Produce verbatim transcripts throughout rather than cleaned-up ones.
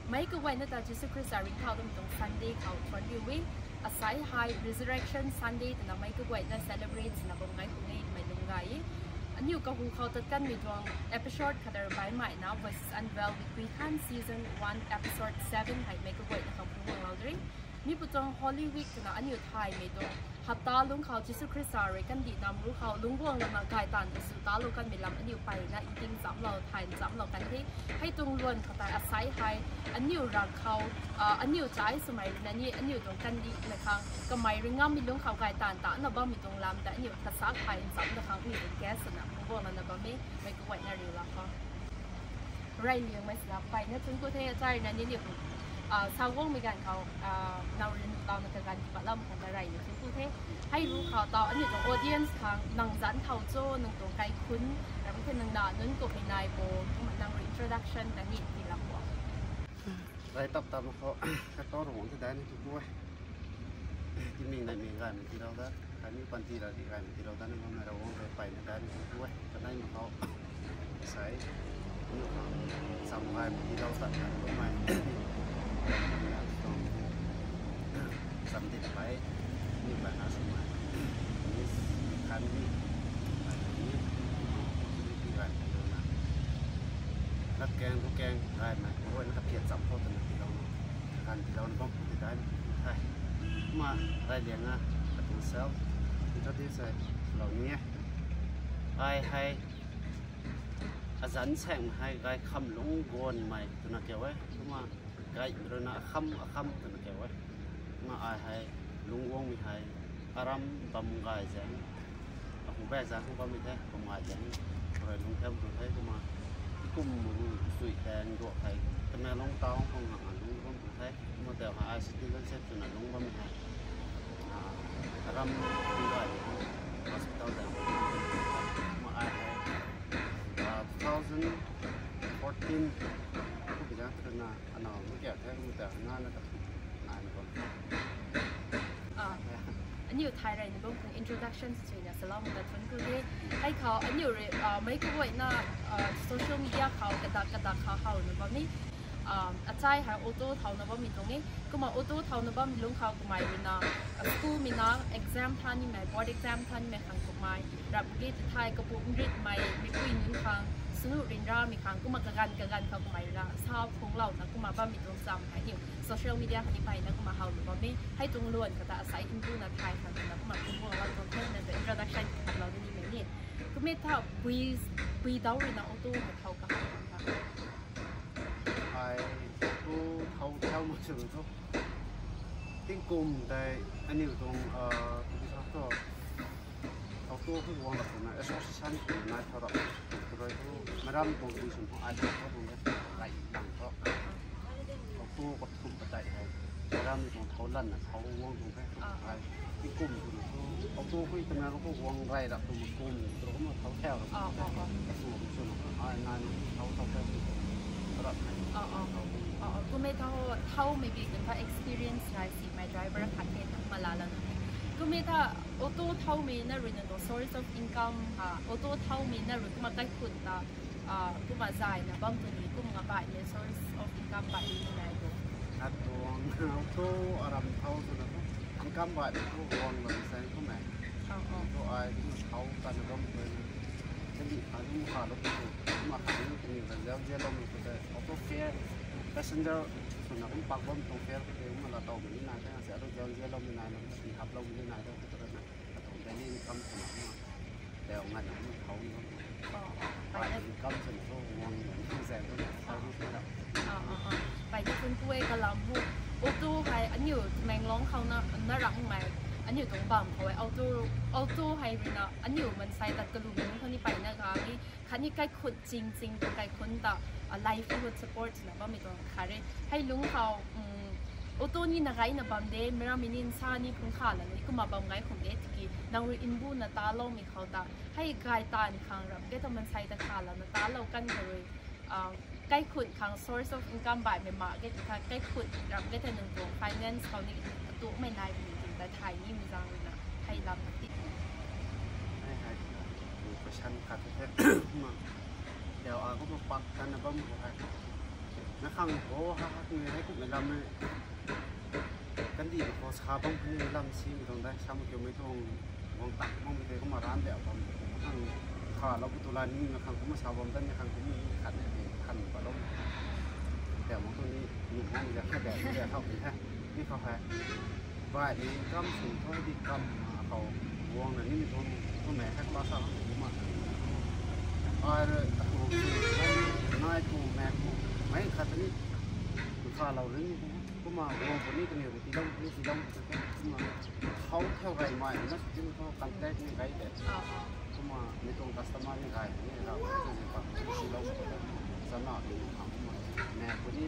Meic kaguayna ta Jisu Khrista ringcthau tuang Sunday khou thuanc riu e. Asai hei Resurrection Sunday twna meic kaguayna celebrate swna bam gay khou nei mei lung gay e. Aniu kahu khou tat kanmei tuang episode khat ta baihmei na Voices Unveiled with Gui Than season one episode seven hei meic kaguayna khang phungc guanglou de. Mi pu tuang Holy Week twna aniu thaymei tuang hapta lungc khou Jisu Khrista rui kandih nam ru khou lungc guang lana gay taanv ta sw talou kanmei lam aniu peyna nting chamlou thay chamlou kan the. Hei tuang luan khou tei asai hei aniu rak khou, aniu chai swmei rui na ni aniu tuang kandih na khang kamei rui ngammei lungc khou gay taanv ta na bammei tuang lam ta aniu kasak hei nchamna khang aniu tuang guest swna phungc guang lana bam e. Meic kaguayna riu la khou rey liangmei swna peyna thuanc ku the. Chai na ni aniu sa guangmei ganv khou nang rui nuh tauna kaganv tipat lam khang ta rey ni thuanc ku the. Hei ru khou tau aniu tuang audience khang nang zanc thau cho, nang tuang kaikhunc ram the, nang na nunc kummei nai bo, kumna nang rui introduction ta ni tiilou bo. Rey tap tap khou katow rui guang the dai ni thuanc ku e. Timing neimei gaymei tiilou da, khatni panty ra di gaymei tiilou da, nang bammei Ravguangc rui peyna dai ni thuanc ku e. Kaneimei khou sai, aniu khang cham gaymei tiilou tat kan bammei, cham dinc pei, aniu peyna swmei, Miss Khanvi, ni, opportunity gaymei tiilouna, latkaeng rukaeng gaymei kaguayna kaphiat cham khou twna tiilouna, kaganv tiilouna bam khou ti dai ni the. Kumna rey liang a, katuang self introduce hei lou ni e. Ai hei azanc saengmei hei Gaykham Lungc Guanmei twna kiu e. Kumna gaymei rui na Akham, Akham twna kiu e. Kumna ai hei lungc guangmei hei aram bam gay zaeng, ahu baek zaeng khou bammei the, bam gay zaeng khou rui lungc thau tu the. Kumna tingkum ru sui tang duak hei Tamenglong town khou ngam lungc bam tu the. Kumna tau hei ai citizenship twna lungc bammei hei aram bam gay hospital zaeng khou. Kumna ai hei two thousand fourteen khou bi zaeng twna anaw mei kiak the, kumna tau nana ta naina bam the. Aniu thay reyna bam khang introduction swna salou ta thuanc ku the. Hei khou aniu rui meic kaguayna social media khou kadak kadak khou howna bam e. Achai hei auto thauna bammei tuang e. Kumna auto thauna bammei lungc khou kamei rui na school mei na exam tha nimei, board exam tha nimei khang kummei rap ge ti thay kapumc ritmei meipui nunc khang sunu ryanramei khang kumna kaganv kaganv khou kamei rui na sa phungclouna kumna bammei tuang cham hei aniu social media khatni peyna kumna howna bam e. Hei tuang luan khou ta asai nbuna thay khang twna kumna phungc guanglou tuang the na ta introduction khatlou nimei ni. Kumna tha pui, pui dau rui na auto khou thau kahak tuang tha. Ai tu thau thau mak sw tu. Tingkum tei aniu tuang, ah, tu di sa tu. Auto khou guang rap twna association khou nai thau rap. Tw rui tu, meic ram tuang tui swn khou ai thau tuang de. Gay lang thu. Auto kathumh padeih hei meic ram tuang thau lanna thau guang tuang the. Ai tingkum tu tu auto khou twna ru khou guang rey rap tu kum tu kumna thau thau rap. Katuang swn ai nai thau thau thau tu rap hei. Kumna tha thaumei bi kan tha experience nai simei driver khat the kumna laa lana. Kumna tha auto thaumei na rui na tu source of income ha, auto thaumei na rui kumna kaikhunc ta kumna zayna bam tu ni kumna baihmei source of income baihmei nai tu. Katuang auto aram thau swna tu income baihmei tu guang lana sa kumna. Tu ai kumna thau tana bam tu ni. Kandih kha ni khalou tu, kumna kha ni kaniw ta zau zialoumei khou tei auto fare, passenger swna kum pak bam tuang fare khou tei kumna laa towmei ni nai the, ase atu zau zialoumei nai na, kum si haploumei ni nai the, khou tei na, katuang daily income swna kumna tau ngai na kumna thau ni bam. Ai income swna khou guang ni zaeng khou service ni ra. Peyna thuanc ku e kalam hu. Auto hei aniu Tamenglong khou na, na ramhmei aniu tuang bam khou e. Auto, auto hei rui na aniu mansei tat kalum nunc khou ni peyna gang e. Khatni kaikhunc ching ching tu kaikhunc ta livelihood support swna bammei tuang khat e. Hei lungc khou auto ni na gayna bam de, meic rammei ni nsa ni phungc kha lana ni kumna bam gay khum de tiki nang rui nbuna taloumei khou ta hei gay taanv khang ram ge ta mansei ta kha lana talou kan kha rui kaikhunc khang source of income baihmei mak ge ti kha, kaikhunc ram ge thei nang tuang finance khou ni katuakmei nai puni ting ta thay nimei zaeng rui na hei lam ti. Hei hei, question khat the. Kumna tau a kumna pak tanna bam khou hei Na khang ho ha ha kung hei kumhmei lam e. Kandih khou sa bam kuni lam simei tuang dai, sa mak kiumei tuang guang tak bam kite kumna ran deu bam, khang kha lou pu tu la ni na khang kumna sa bam dan ni khang kumna ni khat ni khat ni pa lou. Deu mak tu ni, ni hang ya kha deu ni deu khou ni ha. Ni khou hei. Bai ni kam sw thu di kam, a, khou guang na ni mi tuang, tu mei khat la sa kumna. Ai rui, a, tu, nai tu mei ku, mei khat ni, kha lou ring ni kumna, kumna guang pu ni kaniw rui ti dam, ni ti dam, kumna, how thau rai mai, na sw tin khou contact ni rai de. Ah, ah. Kumna, mi tuang customer ni rai, ni rau, ni pa, ni si lou, sa na, ni khang kumna, mei ku ni,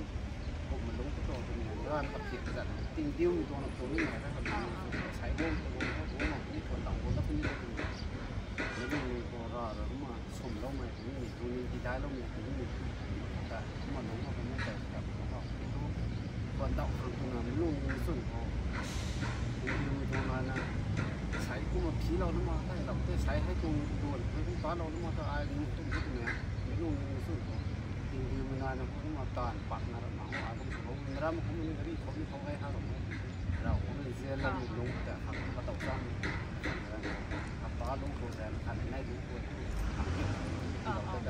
kumna lung tu tu ni, ran tak kit zat, ting diu mi tuang, tu ni, mei khat ni, sai guang, tu guang, tu guang, ni tuang tang guang, tu ni, tu ni, ni, ni, ni, tu ra, ra, kumna, sumloumei tei ni, tu ni, tidailoumei tei ni, ta, kumna lungc khou ni tei, ta, kumna, tu, kumna, dau khang kumna, mi lung ni swn khou, mi lung ni tuang na na, sai kumna, phi lou na ma, tai lou, tei sai hei tuang, tuang, hei tuang ta lou na ma, ta ai, ni, tu, ni, tu ni, mi lung ni swn khou, ting diu mi na na, kumna, tan, pak na, ra, ma, ai, kumna, sw lou, na, ra, ma, kumna, ni, gari, khou, ni, khou, hei, ha, lou, rau, kumna, zia, lou, mi lung, ta, khang, ma, tau, cham, Apa lung khou zan khat nai lung khou tu, ah, ah, ah,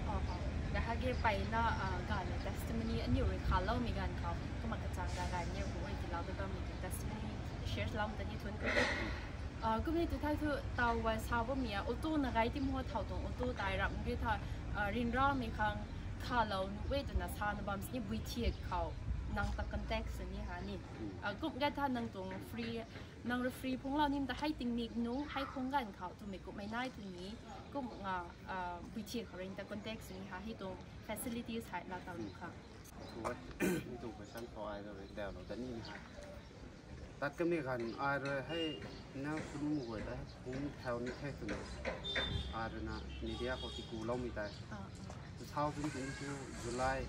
ah. Kahage pai na, ah, ganv testimony aniu rui khaloumei ganv khou, kumna kachang ganv ganv ni khou ai tilau ta bammei testimony share lam ta ni thun khou. Ah, kumna tu thai thu tau wa sa bammei a, auto na gai ti mo thau tuang auto tai ram ri tha, ah, ryanramei khang khalou nuh e twna sa na bam sini bui thiak khou nang ta contact sini ha ni. Hmm. Ah, kum ga tha nang tuang free Nang rui free phungclou nim ta hei tingmik nung, hei khung ganv khou twmei kummei nai tw ni, kum nga, ah, bui thiak khou ring ta contact sw ni ha, hei tuang facilities hei la tau lu kha. Thu e, mi tuang question khou ai rui dau lou da ni ni hei. Tat kamei ganv ai rui hei, na kunu guay ta hei phung thau ni the twna. Ai rui na media khou tiku loumei tei. Ah, ah. Two thousand twenty-two July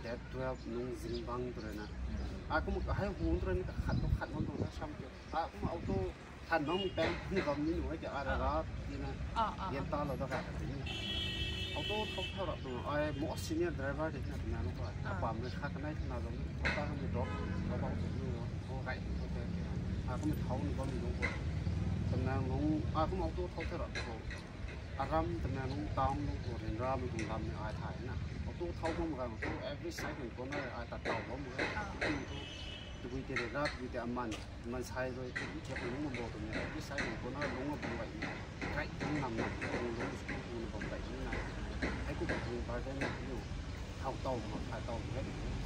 date twelve nung zingbang tu rui na. Hmm. Ai kum hei hung tu rui ni kakhat tu khat bam tu na sam tu. A, kum auto than nang mi pang ni bam ni nu ai ti ara ra ti na. Ah, ah, ah. Yan ta lou da ka ti ni. Auto thau thau ra tu ai most senior driver ti na tu na nu ko. Ah. Apam ni kha kanai tu na bam ni. Thau ta ni drop, drop out tu ni. Ko gai ko te. A, kum thau ni bam ni nu ko. Tu na nung, a, kum auto thau thau ra tu ko. Aram twna nung town nung khou ryanramei tuang lam ni ai thay na. Auto thau bam ganv khou every side ni corner ai ta tau bam ganv. Ah. Kum tu, tabui tei ryanra, tabui tei aman, mansei rui, tabui tei khou lungc bam bo twmei every side ni corner lungc bam gay ni. Kai kum nam nam, lungc lungc school kum bam gay ni na. Hei kum kum burden ni, thau tau ma, thau tau ma,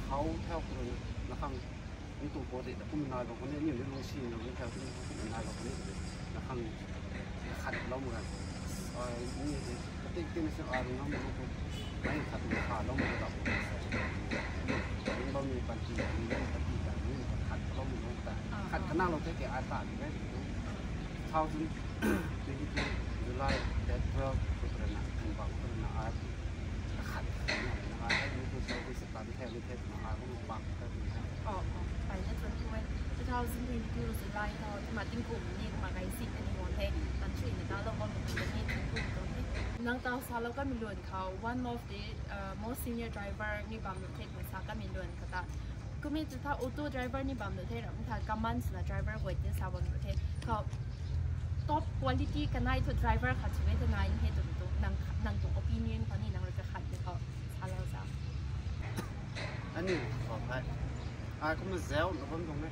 thau thau khou rui na, na khang, Ni tuang khou de, kum nai bam khou ni, ni ni lungsi na ni thau kum nai bam khou ni, na khang khat lou mak gan. Ai, ni de, katik tin se ai lung ngam lou khou, mai khat ni kha lou mak gan. Lung bam ni panty, ni ni panty ta, ni khat lou mak lou ta. Ah, khat ah. Kana lou the ke ai ta ni de. Thousand twenty-two July date twelve khou rui na, kum bam khou rui na ai khat na ai ni tuang service Kan the, ni the, ma, a, kum pak ta ni the. Oh, oh, pai na tuan tu e. Two thousand twenty-two July tho, ma tingkum ni, ma gai sik ni mo the, kan chui na ta lou mo ni tingkum tu the. Nang tau sa lou kamei luan khou, one of the, uh, most senior driver ni bam lou the, ma sa kamei luan khou ta. Kumei tu tha auto driver ni bam lou the, ram tha command swna driver guay te sa bam lou the. Khou top quality kanei thu driver khat sw e the nai ni he tu tu, nang, nang tuang opinion khou ni, nang rui kakhat ni khou. Hello, sir. Aniu khou hei. Ai kumna zau na bam tuang e.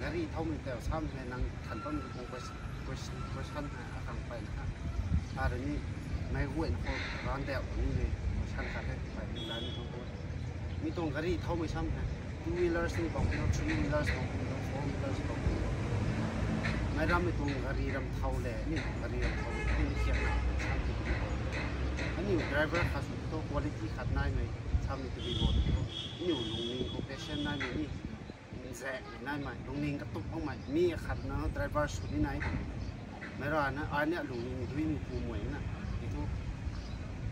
Gari thaumei tei sam hei nang than bam tuang question, question, question hei akhang pai na. Ai rui ni mei guay na khou ran deu ni ni question khat hei pai ni la ni tuang tuang. Mi tuang gari thaumei sam hei. Two wheelers ni bam tuang, three wheelers bam tuang, four wheelers bam tuang. Mei ram mi tuang gari ram thau le, ni tuang gari ram thau le, ni khian na sam tu. Aniu driver khat sw tu quality khat naimei. Samei tu bi bo tu, niw lungning khou patient naimei ni, nzaek naimei, lungning katup makmei, mi khat na driver sw ni nai. Mei rana, ai ni lungning dui ni pu mei na. Itu,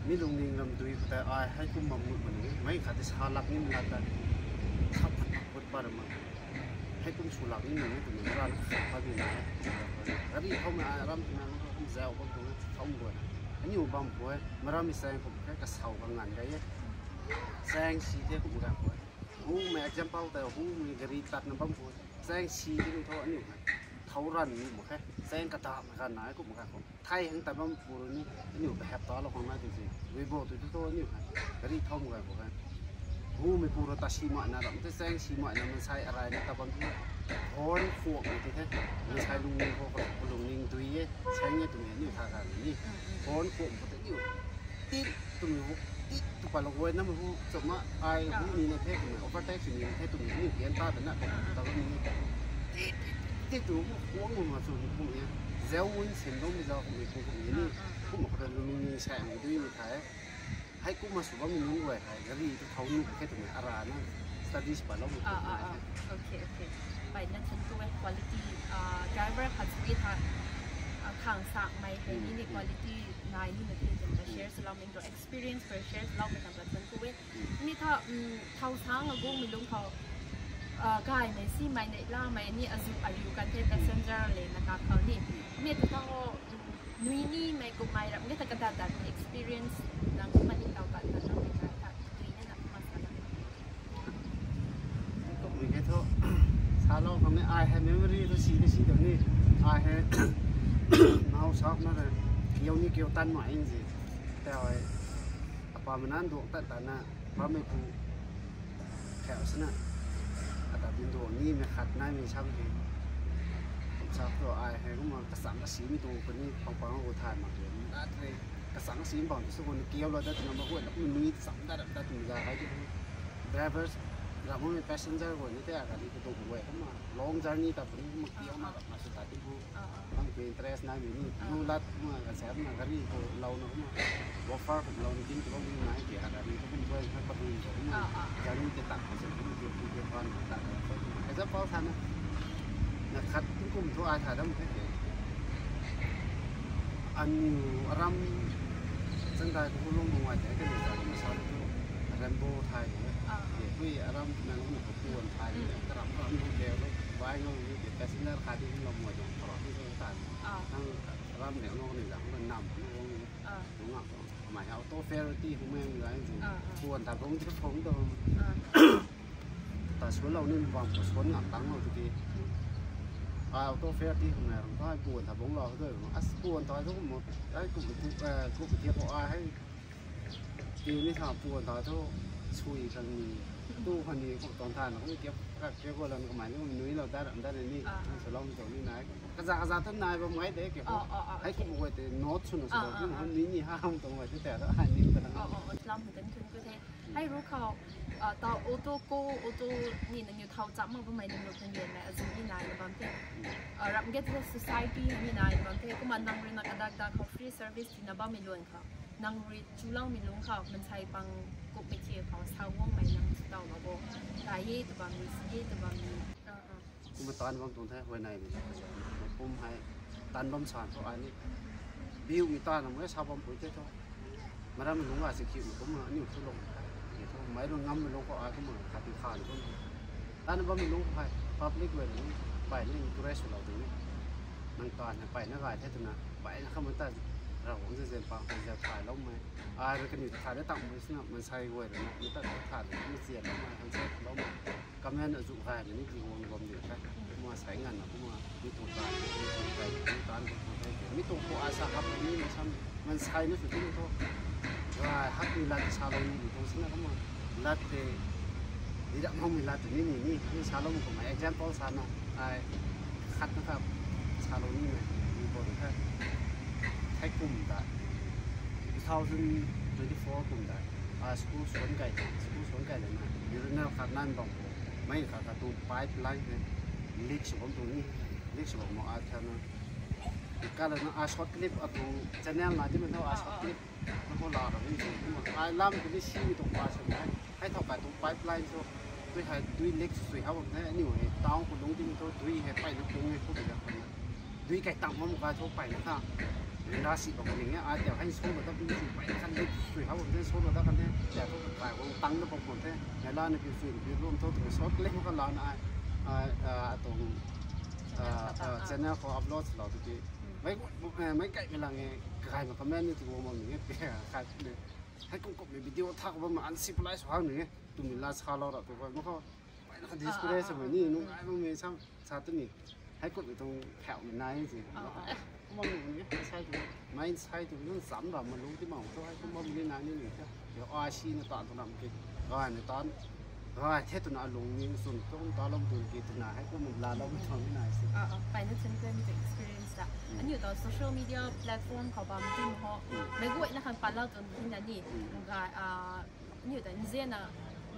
mi lungning lam dui khou tei ai hei kum bam nuh bam ni, mei khat ti sa lak ni mei lak ta, sa phat phat put bar ma. Hei kum sw lak ni mei ni tu mei rana khat pat ni nai. Gari thaumei ai ram tu na, kum zau kum tu na, thau mei guay. Aniu bam khou e, maram mi chaeng kum khe kasau ka ngan gay e. Chaeng si the kum ga khou e. Hu mei example ta hu mei gari tatna bam khou e. Chaeng si the ni thu aniu hei thau ran ni mak khe. Chaeng kata mak kha nai kum ga khou. Thai hang ta bam pu ni aniu ka hep ta lo khang nai tu si. Weibo tu tu thu aniu hei gari thau mak ga khou e. Hu mei pu ro ta si mai na ram the chaeng si mai na mansei arai na ta bam tu. Horn khuak ni ti the. Mansei lungning khou ka lungning dui e. Chaeng e tu ni aniu tha ka ni. Horn khuak pu te aniu. Tit tu mi hu, tit tu pa lo wai na mi hu, chuma ai hu ni na the tu mi, overtake ni na the tu mi, ni pian ta ta na, ta ni. Tit, tit tu hu, hu ma chu hu ni. Zeu win sin dong mi zau hu mi hu ni. Kum ko lu ni sa ni dui ni thai. Hei kum ma su bam ni nunc guay hei, gari tu thau nu khe tu mi, ara na studies pa lo mi. Ah, ah, ah. Okay, okay. Pai na chun tu e quality, ah, driver khat sui tha, ah, khang sak mai hei ni ni quality nai ni na the chun ta share sw lau mei tu experience per share sw lau mei tam ka chun tu e. Mi tha, um, thau sang a gung mi lung khou, ah, gay mei si mai nei la mai ni azu ariu kan the passenger le na ka khou ni. Mi tu tha ho, um, nui ni mei kum mai ram ni ta ka dat dat experience nang kum ni tau kan na mei ka tha. Nui ni na kum sa na. Kum ni ke thu, sa lo khang ni ai hei memory thu si ni si tu ni. Ai hei, nau sak na re, kiu ni kiu tan mai in zi. Tei ai, apa manan duang tat tan na, pa mei pu, khe sina. Ata bin duang ni mei khat nai mei sam ki. Kum sak tu ai hei, kum ma kasang kasi mi tu, kani pang pang ko thai mak ke. Tat re, kasang kasi mi bang tu su ko ni kiu lo dat na ma ko, na kum nui sam dat dat tu za hai tu. Drivers, ram mei passenger ko ni te a gari ko tu ko e, kum ma long journey ta pu ni kum ma kiu na ram ma su ta ti bu. Ang pi interest na mi ni, lu lat ma ka sep na gari ko lau na ma. Buffer ko lau ni tin ko ni na ke a gari ko kum ko ka pa ni ko ma. Gari te tak ka sep ni ke ke pan tak ka sep. Example sa na. Na khat tu kum thu ai tha dam khe ke. Aniu aram chang dai ko lung nung ai te ke ni sa ma sa tu. Rainbow thai ko. Ke hui aram na lung ko puan thai. Karam ram ko ke lo. Bai ngau ni ke passenger kha di lo mo jong thara ni so ta. Nang ram ne no ni jang na nam ko ni. Nunga ko. Mai auto fare ti hu meng ga ni. Puan ta bong ti phong to. Ta suan lo ni bam ko suan ngam tang lo ti. Auto fare ti hu meng ram ta puan ta bong lo tu. As puan ta tu mo. Ai ku ku ku ti ko ai. Ti ni tha puan ta thu sui khang ni, tu khang ni, kum tuang tha na, kum kiap, kiap ko lan kamei ni, kum nui lo, dar, dar ni, ang salom tu ni nai. Kaza, kaza tu nai bam ngai de, ke ho. Hei kum ko te, not suna sa, kum han ni, ni ha, ham tu ngai te, te, hai ni, ka na. Lam kan kun ko te. Hei ru khou, ah, ta auto ko, auto ni na niu thau chap mak bam mai ni, niu kan yen na, azu ni nai na bam te. Ah, ram get society ni nai na bam te. Kumna nang rui na kadak dak khou free service ti na bam mi luan khou. Nang rui chuloumei lungc khou, mansei pang kummei thiak khou, sa guangmei nang chu taw la bo. Gay e tw bam ni, si e tw bam ni. Ah, ah. Kumna taanv bam tuang the, huayneymei. Kum hei, taanv bam san thu ai ni. Biumei taanv na mei sa bam pui the thu. Maram lungc a si khiu kumna, aniu thu lung. Ye thu, mei rui ngammei lungc khou ai kumna, khat ti kha ni kum. Taanv bam lungc hei, public rui ni, pai ni encourage lou ding ni. Nang taanv hei pai na gay the twna, pai na khamei ta, Ravguangc zan pang, zan phay loumei. Ai rui kaniw ta thay da tang mei sina, mansei guay rui na, mi ta thay da mei chian loumei, handshake loumei. Comment azu gay mei ni ti guang bam di the. Kumna sai nganvna kumna, mi tuang taanv, mi tuang kai, mi taanv, mi tuang kai, mi tuang khou ai sa hap ni, mi sam, mansei ni sw ti ni thu. Gay hak ni lat sa lou ni, mi tuang sina kumna, lat the, di dak mangmei lat ni ni ni, ni sa lou kumna, example sa na, ai, khat na khat, sa lou ni mei, mi bo the. Thei kum ta, two thousand twenty-four kum ta, a school suan kai, school suan kai le na, urinal khat nan bam, mei khat khat tu pipeline the, leak sw bam tu ni, leak sw bam mo a tha na. Ka la na a short clip a tu channel na di mei tho a short clip. Na khou la ra ni tu, ai lam tu ni si mi tu pa sa ni. Hei thau kai tu pipeline tu, tui hei dui leak sw sui hau bam the, aniu hei town khou lungc di mei thu, dui hei pai na pung e, khou bi da khou na. Dui kai tang bam kai thu pai na tha. Rin ra si bam ning e, ai tei hei so na ta dui sw pai na kan leak sw sui hau bam the, so na ta kan the, tei thu kai khou tang na bam khou the. Nai la na pi sui pi rum thu, tu short clip khou ka la na ai, ai, a, tuang, a, a, channel khou upload lou tu ki. Mei, mei kaimei lang e, kagaymei comment ni tu guang bam ni e, pe, khat ni. Hei kum kummei video thak bam ma uncivilized hang ni e, twmei la salou ra tu guay ma khou. Paina kha discourage swmei ni, nung ai bam mei sam, sa tu ni. Hei kummei tuang phauhmei nai si. Kumna ni, sai tu, mei sai tu, nang cham ra ma lu ti ma tu, hei kum bam ni nai ni ni ta. Yo, ai si na tan tu nam ki, gay na tan, gay the twna alung ni swn tu, ta lam tu ki twna, hei kum la lam tu ni nai si. Paina chun kha ni experience ta. Aniu ta social media platform khou bam ti ho. Mei guayna khang patlou tu ni na ni. Ga, aniu ta nzianna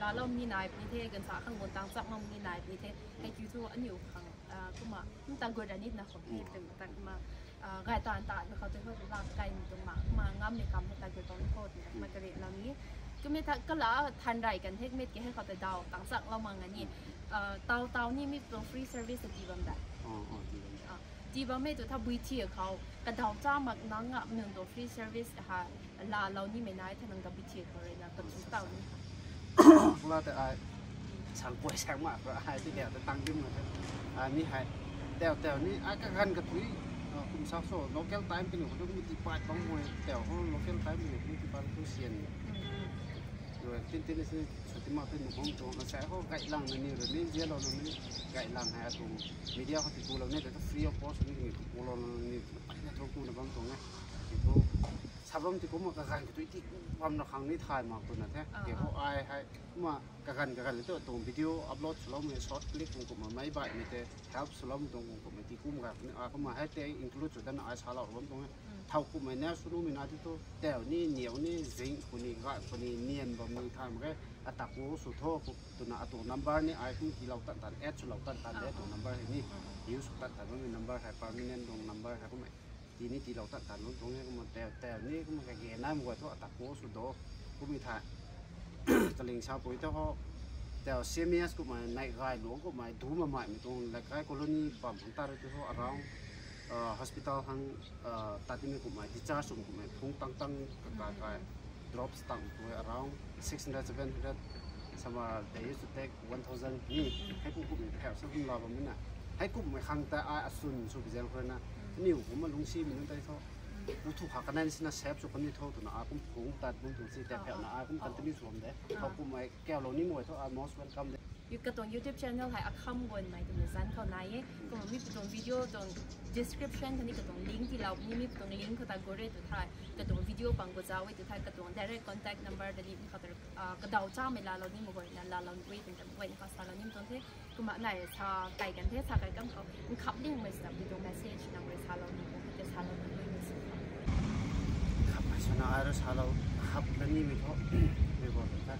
laalou ni nai puni the, gansa khang bun tang chak mam ni nai puni the. Hei kiu thu aniu khang, kumna, nta gura ni na khou, tang ma, gay tan ta na khou tu ho lak kai ni tu ma, ma ngammei kam na ta gura tang khou tu ma kare lam ni. Kumna ta kala than rai kan hek met ke hei khou ta daw tang chaklou mang a ni. Tau tau ni mi tuang free service ti bam da. Ti bam e tu tha bui thi khou, kadaw cha mak nang a nang tuang free service ha, laalou nimei nai tha nang ta bui thi khou rui na, kachu tau ni. Kala ta ai, sang kuay sang ma, kala ai ti liau ta tang dim na the. Ai mi hei, tau tau ni, ai kaganv kathui, kum sa so, local time kaniw khou tu ti pat bang hui, tau ho local time kaniw khou ti pat tu sian. Rui, tin tin si, sa ti ma tin bang tuang, na sa ho, gay lang na ni, rui ni, zialou na ni, gay lang hei tuang, media khou ti kulou ni, ta free of cost ni, ni kulou na ni, paina thu ku na bam tuang e. Ti thu, sa bam ti kumna kaganv kathui ti ku bam na khang ni thay mak tu na the. Ke ho ai hei, kumna kaganv kaganv le tu tuang video upload swloumei short clip kum kumna mei baihmei te help swloumei tuang kum kumna ti kum ga ni, a kumna hei te include sw dana ai salou bam tuang e. Thau kummei na sw numei na ti thu, tau ni, niw ni, zing khou ni, gay khou ni, nian bam ni thay mak ge, atak ku sw tho, twna atuang number ni ai kum tiilou tan tan, add swlou tan tan de, atuang number hei ni, use sw tan tan bammei number hei, permanent tuang number hei kummei, ti ni tiilou tan tan bam tuang e, kumna tau, tau ni, kumna kage naimei guay thu atak ku sw do, kummei tha, kaling sa pui tho ho, tau C M S kummei nai gay luang kummei, du ma maimei tuang, Lekai colony bam hang ta rui tu ho, around, hospital hang, tat timei kummei, discharge sw kummei, phung tang tang, kakai kai, drops tang tu around six hundred, seven hundred, some are they used to take one thousand ni, hei kum kummei phau sa kum la bam na. Hei kummei khang ta ai asun sw bizel khou na. Aniu kumna lungsimei nunc tei tho. Pu thu kha kanei sina save sw kan ni tho twna ai kum phung tat bun tu si ta phau na ai kum continue sw bam de. Thau kummei kaulou nimei guay thu ai most welcome de. Katuang YouTube channel hei Akham Gonmei twna zanc khou nai e. Kumna mi katuang video tuang description khou ni katuang link tiilou ni, mi katuang link khou ta gore tu thei, katuang video pang khou zauc e tu thei, katuang direct contact number ta ni khou ta, kadaw chamei laalou nimei guayna laalou ni e twna guayna khou salou ni tuang the. Kumna nai sa kai kan the, sa kai kam khou nkhap dingmei sina video message nang rui salou ni tuang the, salou ni guayna sw khou. Khammei swna ai rui salou, khap da nimei thu, mei guay ta.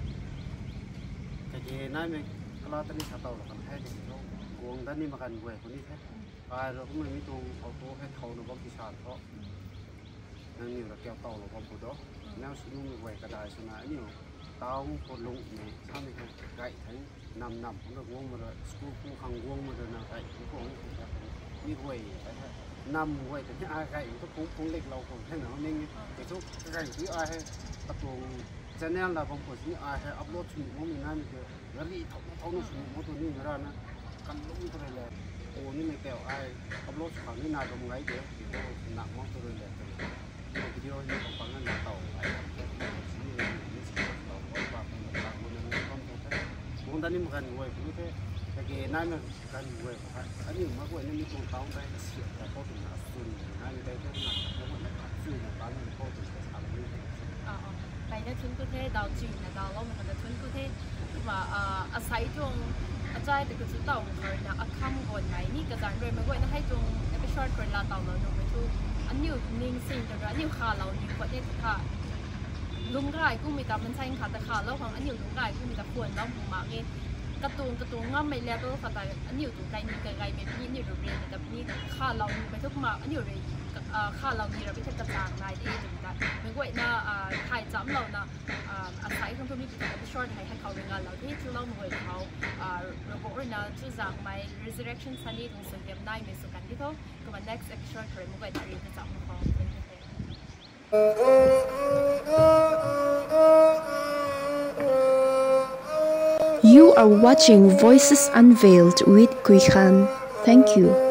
Kage naimei kala ta ni sa taulou kan the, kage thu, guang da ni makan guay khou ni the. Ai rui kummei mi tuang auto hei thouna bam ti sa tho. Nangniw ra kau taulou bam pu do. Nang sw numei guay kadai swna aniu, town khou lungmei samei hei gay thei, nam nam khang na guang ma rui, school ku khang guang ma rui na gay thei, khang ni khou ta, mi guay, ai hei, nam guay ta ni ai gay tu phung phung leklou khou thei na ning ni, tei thu gay tu ai hei, atuang channel la bam khou sini ai hei upload sw ni guangmei naimei tei, gari thau thau na sw ni guang tu ni na ra na, kan lung tu rui le, ku nimei tei ai upload sw khang ni nai bam gay de, tei thu na guang tu rui le, video ni khou pang na na taw ai, sini ni sini taw, pa pa na ta guang na na bam tu the, guang da ni makan guay tu the, kage naimei kan guay khou hei, aniu mei guay na mi tuang town tei kasiam ta khou twna swn naimei tei the, mei guay na khat swn na tan na khou twna sa ni the. Kaina thun ku the, daw chuna dawloumei khang ta thun ku the. Kumna, asei tuang, achai ta kachu taw khou rui na Akham Gonmei ni kazanc rui mei guayna hei tuang episode khou rui laa tawlou nuhmei thu, aniu ningsing ta rui aniu khalou ni khwan e tu tha. Lungcgay kummei ta mansei khat ta khalou khang aniu lungcgay kummei ta khwanlou mak e. Katuang katuang ngammei level khou ta aniu tuang kaini kagaymei puni aniu rui rui ta puni khalou nimei thu kumna aniu rui, khalou ni ra bi the kachang nai de twmei ta. Mei guayna, thay chamlouna, asei khang thu mi episode hei hei khou rui ngalou the, chuloumei guay khou, Ravguangc rui na chuzaenghmei Resurrection Sunday tuang suaihiam naimei sw kan di tho. Kumna next episode khou rui mei guay ta ri kacham khou. You are watching Voices Unveiled with Kui Khan. Thank you.